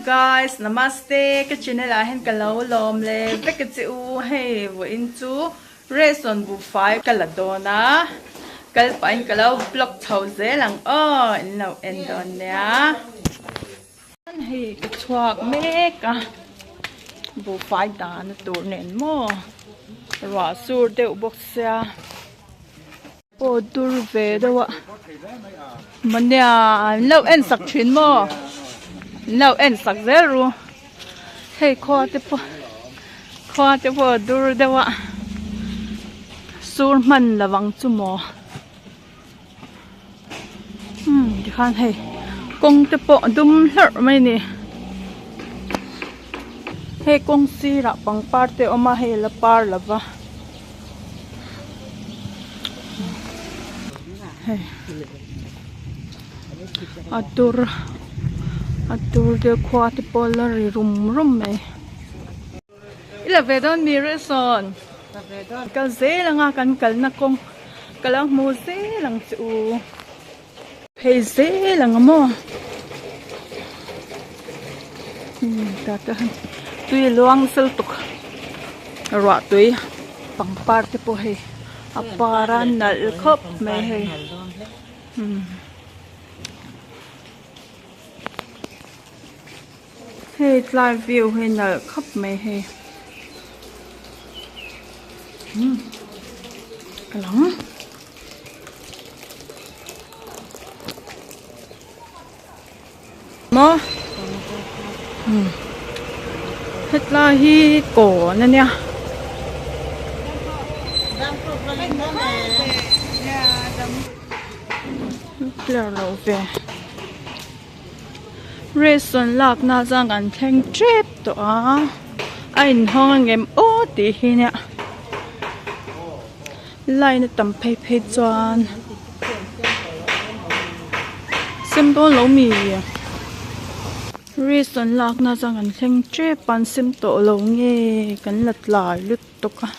guys, namaste ka channel ah hian ka lo lawm leh vek a che u, hei vawiin chu ration buhfai ka la dawn a, kal pahin ka lo vlog chho zel ang aw, in lo en dawn nia. Hei ka chhuak mek a, buhfai dahna tur nen maw ruah sur deuh bawk sia. Aw dur ve deuh a mania an lo en sak thin maw an lo en sak zel ru hei khua te pawh khua te pawh a dur deuh a sur hman lo ang chu maw umm tikhan hei kawng te pawh a dum hlarh mai a ni hei kawng sirah pangpar te a awm a hei a la par lo va. Hei a tur a tur te khua te pawh la ri rum rum mai i la ve dawn mi restaurant kal zel anga kan kalna kawng ka lo hmu zel ang che u phei zel ang a maw umm tah te hian tui a luang nasa lutuk ruah tui pangpar te pawh hei a par a nalh khawp mai hei umm hei tlai view hi nalh khawp mai hei umm ka lang. Maw umm hetlai hi kawn a nia. Clear lo ve ration lakna chuan kan thleng tep tawh a a inhawng angem aw tih hi nia. Line a tam phei phei chuan sem dawn lo mi risk an lakna chuan kan thleng tep a an sem tawh lo nge kan la tlai lutuk a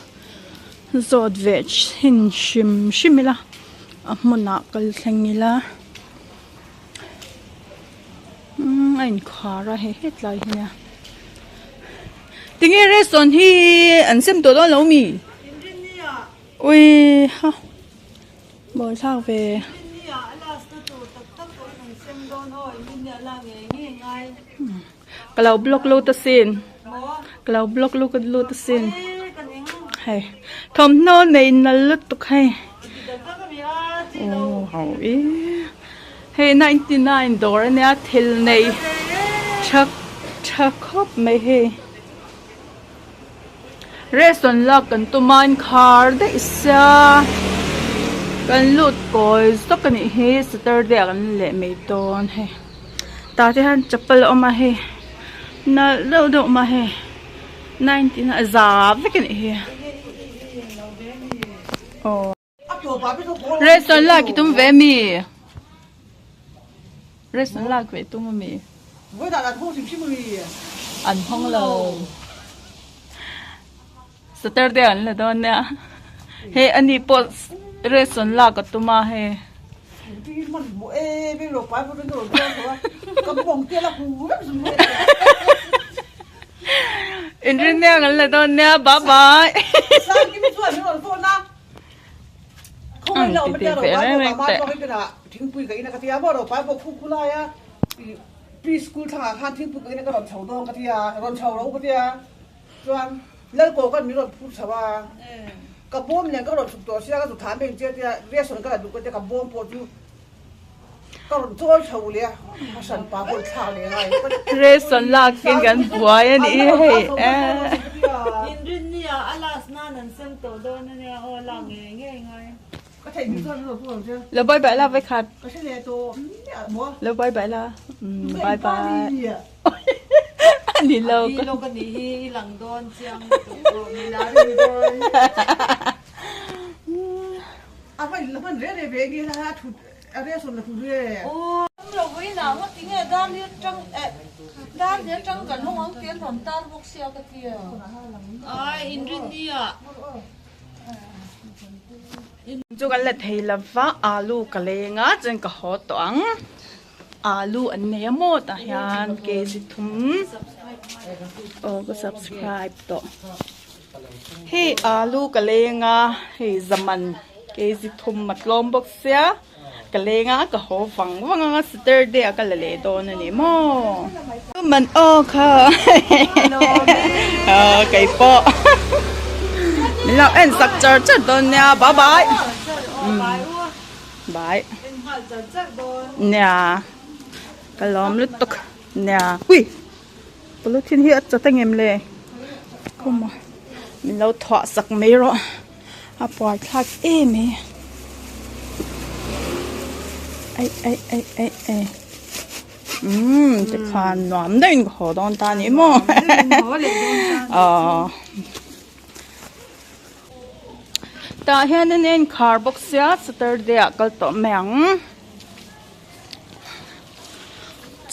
zawt ve chhin hrim hrim ila a hmunah kal thleng ila umm a inkhar a hei hetlai hi nia tinge restaurant hi an sem tawh dawn lo mi. Ui ha buai thlak ve. Ka lo block lut asin ka lo block lut asin hei thawmhnaw nei nal lutuk hei aw ho i hei 99 dawr ania thil nei tha tha khawp mai hei. Restaurant lak kan tum a inkhar daih sia kan lut kawi zawk a nih hi saturday ah kan leh mai dawn hei tah te hian chapal a awm a hei nalh deuh deuh a awm a hei nineteen a za vek a nih hi aw. Restaurant lak i tum ve mi? Restaurant lak ve i tum ami? An hawng lo. Saturday an la dawn nia. Hei ani pawh restaurant lak a tum a hei. Inrinniang an la dawn nia bye bye. Ration lak in kan buai a nih hi hei Lo bye bye la vekhat Lo bye bye la bye bye Ani lo Chu kan la thei lova alu ka leng a chuan ka haw tawh ang. Alu an nei a maw tah hian kg thum aw ka subscribe tawh hei alu ka leng a hei zaman kg thum a tlawm bawk sia ka leng a ka haw vang vang anga saturday ah ka la leh dawn a ni maw man aw kha aw keipawh min lo en sak char char dawn nia bye bye. Bai. Nia. Ka lawm lutuk. Nia. Ui. Polythene hi a chat angem le. Come on. Min lo thuah sak mai rawh. A puar thlak em e. Ai ai ai ai ai. Umm tikhan nuam deuhin ka haw dawn ta ni maw. Aw. Tah hian an en khar bawk sia Saturday ah kal tawh mai ang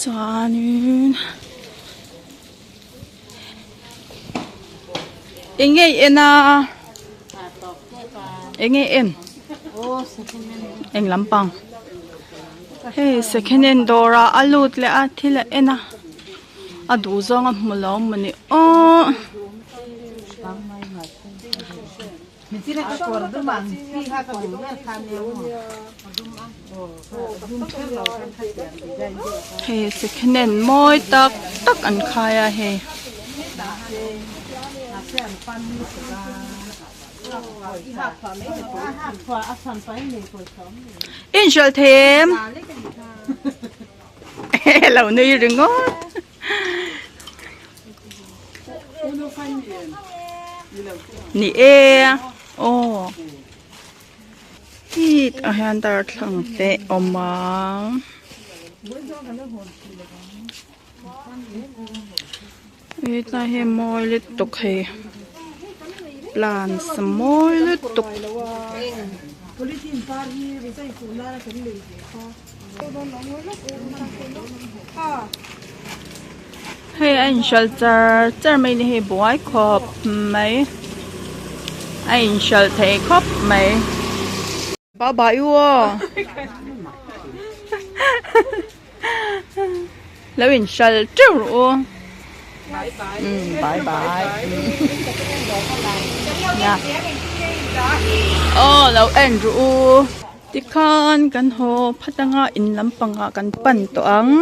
chuanin eng nge i en a eng nge i en eng lampang hei second hand dawr ah a lut leh a thil a en a. A duh zawng a hmu lo mawni aw. Hei second hand mawi tak tak an khai a hei. Inhralh thei em? Lo nui ringawt. Ni e aw hit ah hian darthlalang te a awm a hetlai hi mawi lutuk hei plants a mawi lutuk. Hei a inhralh char char mai ni hei buai khawp mai a inhralh thei khawp mai. Bye bye u aw lo inhralh teuh rawh u umm bye bye aw lo en rawh u. Tikhan kan haw phat anga in lampangah kan pan tawh ang.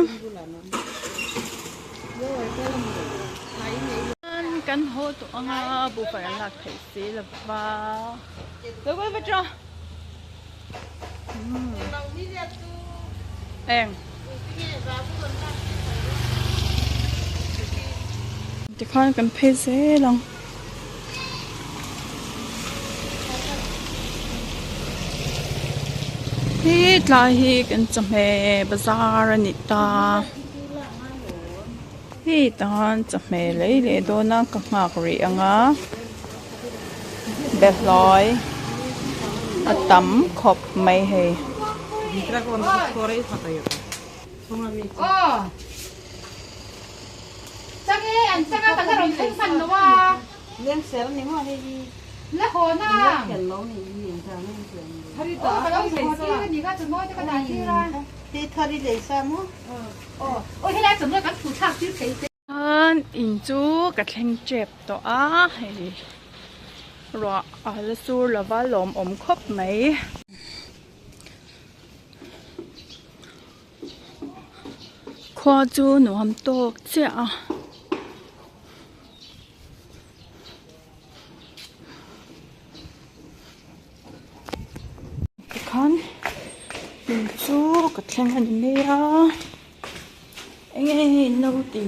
Kan haw tawh anga buhfai an lak theih si lova. Lo kal vat rawh. Eng. Tikhan kan phei zel ang. He tlai hi kan chawhmeh bazar a ni ta hei tan chawhmeh lei leh dawn a ka nghak rih ang a behlawi a tam khawp mai hei. Chuan in chu ka thleng tep tawh a hei ruah a la sur lova lawmawm khawp mai. Khua chu nuam tawk chiah a. Tikhan in chu ka thleng a ni mai a eng nge in lo ti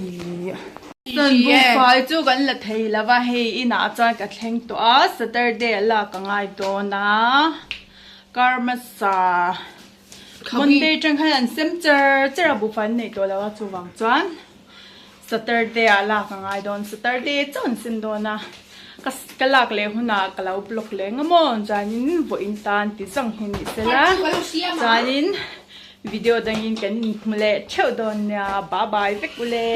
chuan buhfai chu kan la thei lo va hei inah chuan ka thleng tawh a saturday a lak a ngai dawn a karmasa. Monday tang khan an sem char char a buhfai an neih tawh lo a chuvang chuan Saturday ah lak a ngai dawn Saturday chauh an sem dawn a ka ka lak leh hunah ka lo block leh nga maw chuanin vawiin tan ti zawng hi ni sela chuanin video dangin kan inhmu leh theuh dawn nia bye bye vek ule.